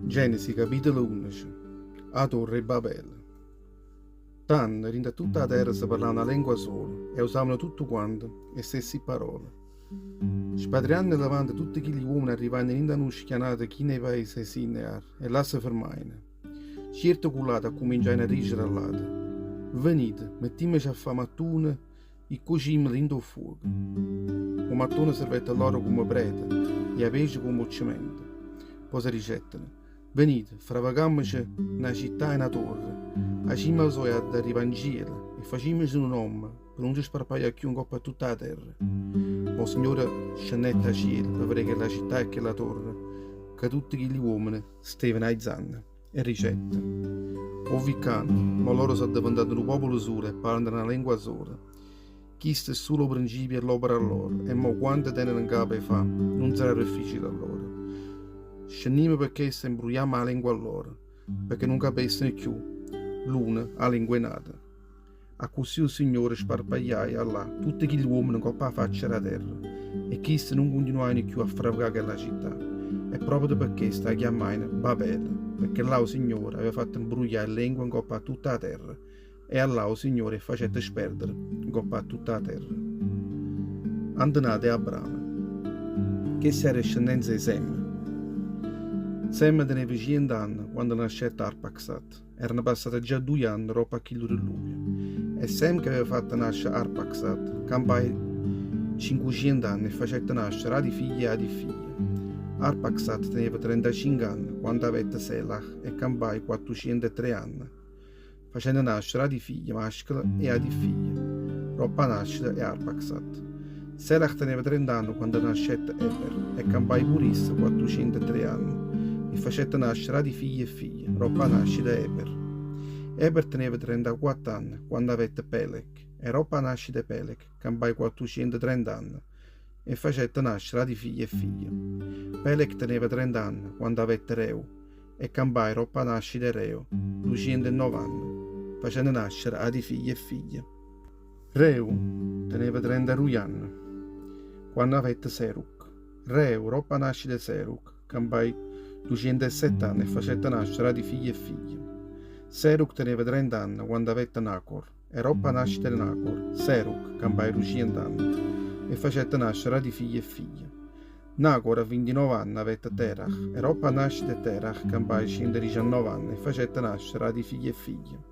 Genesi capitolo 11 'A torre 'e Babele Tanno, dint' a tutta 'a terra se parlava na lengua sola e usavano tutte quante 'e stessi parole. Spatrianno 'e levante tutte chilli uommene arrivajeno dint' a nu schianato chino 'e paese 'e Sinear e là se fermajeno. Cierte cu ll'ate accuminciajeno a dicere a ll'ate, Venite, mettimmece a fa mattune 'E cucimmo dint' 'o ffuoco. 'O mattone servette a lloro comme preta e 'a pece comme 'o cemento. Po' se dicettero, Venite, fravecammoce na città e na torre, 'a cimma soja ha da arrivà 'ncielo, e facimmoce nu nomme pe nun ce sparpaglià cchiù 'ncopp' a tutta 'a terra. Ma 'o Signore scennette 'a cielo pe vedé chella città e chella torre ca tutte chilli uommene stevano aizanno. E dicette, 'O vi ccà, mo loro so' addeventate nu popolo sulo e parlano na lengua sola. Chisto è sulo 'o principio 'e ll'opera lloro, e mo quanto teneno 'ncapa 'e fà, nun sarrà difficile a lloro. Scennimmo pe chesto e 'mbrugliammo 'a lengua lloro, pecché nun capesseno cchiù l'uno 'a lengua 'e n'ato. Accussì 'o Signore sparpagliaje 'a llà tutte chill'uommene 'ncopp' 'a faccia d' 'a terra, e chiste nun cuntinuajeno cchiù a fravecà chella città, e proprio pe chesto 'a chiammajeno Babele, pecché là 'o Signore aveva fatto 'mbruglià 'e llengue 'ncopp' a tutta 'a terra, e 'a llà 'o Signore 'e ffacette sperdere 'ncopp' a tutta 'a terra. Antenate 'e Abramo. Chesta era 'a discendenza 'e Sem. Sem teneva cient'anne quanno nascette Arpaxad. Erano passate già duje anne doppo a chillu dilluvio, e Sem che aveva fatto nascere Arpaxad, campaje cincuciento anne e facette nascere ati figlie e ati ffiglie. Arpaxad teneva trentacinche anne quanno avette Selach e campaje quattuciento e tre anne, facenne nascere ati figlie mascule e ati ffiglie, doppo 'a nascita 'e Arpaxad. Selach teneva trent'anne quanno nascette Eber e campaje pure isso quattuciento e tre anne e facette nascere ati figlie e figlie, doppo 'a nascita 'e Eber. Eber teneva trentaquatt'anne quanno avette Peleg e doppo 'a nascita 'e Peleg campaje quattucientotrent'anne e facette nascere ati figlie e figlie. Peleg teneva trent'anne quanno avette Reu e campaje doppo 'a nascita 'e Reu ducientonov'anne, facenne nascere ati figlie e figlie. Reu teneva trentaduje anne quanno avette Seruc. Reu, doppo 'a nascita 'e Seruc, campaje ducientosette anne e facette nascere ati figlie e figlie. Seruc teneva trent'anne quanno avette Nacor, e doppo 'a nascita 'e Nacor, Seruc campaje ducient'anne e facette nascere ati figlie e figlie. Nacor a vintinove anne avette Terach, e doppo 'a nascita 'e Terach campaje cientodiciannove anne e facette nascere ati figlie e figlie.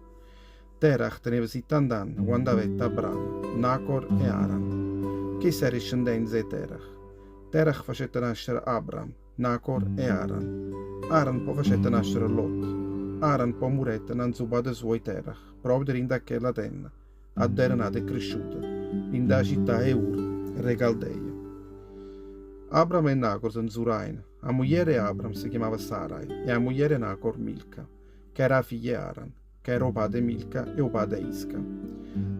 Terach teneva sittant'anne quanno avette Abram, Nacor e Aran. Chesta era 'a discendenza 'e Terach. Terach facette nascere Abram, Nacor e Aran. Aran po' facette nascere Lot. Aran po' murette 'nnanze 'o pate suoje Terach, proprio dint' a chella tenna, addò era nato e cresciuto, dint' 'a città 'e Ur, d' 'e Caldeje. Abram e Nacor se 'nzurajeno. A mugliera 'e Abram se chiamava Sarai e 'a mugliera 'e Nacor Milca, ca era 'a figlia 'e Aran. ca era 'o pate 'e Milca e 'o pate 'e Isca.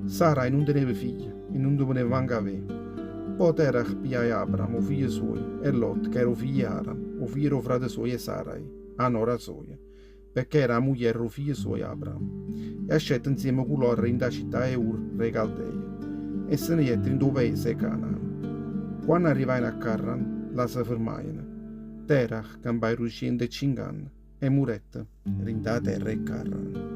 Sarai nun teneva figlie e nun ne vuleva manco avé. Po' Terach pigliaje Abram, 'o figlio suojo, e Lot, ca era 'o figlio 'e Aran, 'o figlio d' 'o frate suojo 'e Sarai, 'a nora soja, pecché era 'a mugliera d' 'o figlio suojo Abram, e ascette 'nzieme cu loro dint' 'a città 'e Ur d' 'e Caldeje, e se ne jette dint' 'o paese 'e Canaan. Quanno arrivajeno a Carran, llà se fermajeno. Terach campaje duciento e cinche anne. E murette dint' 'a terra 'e Carran.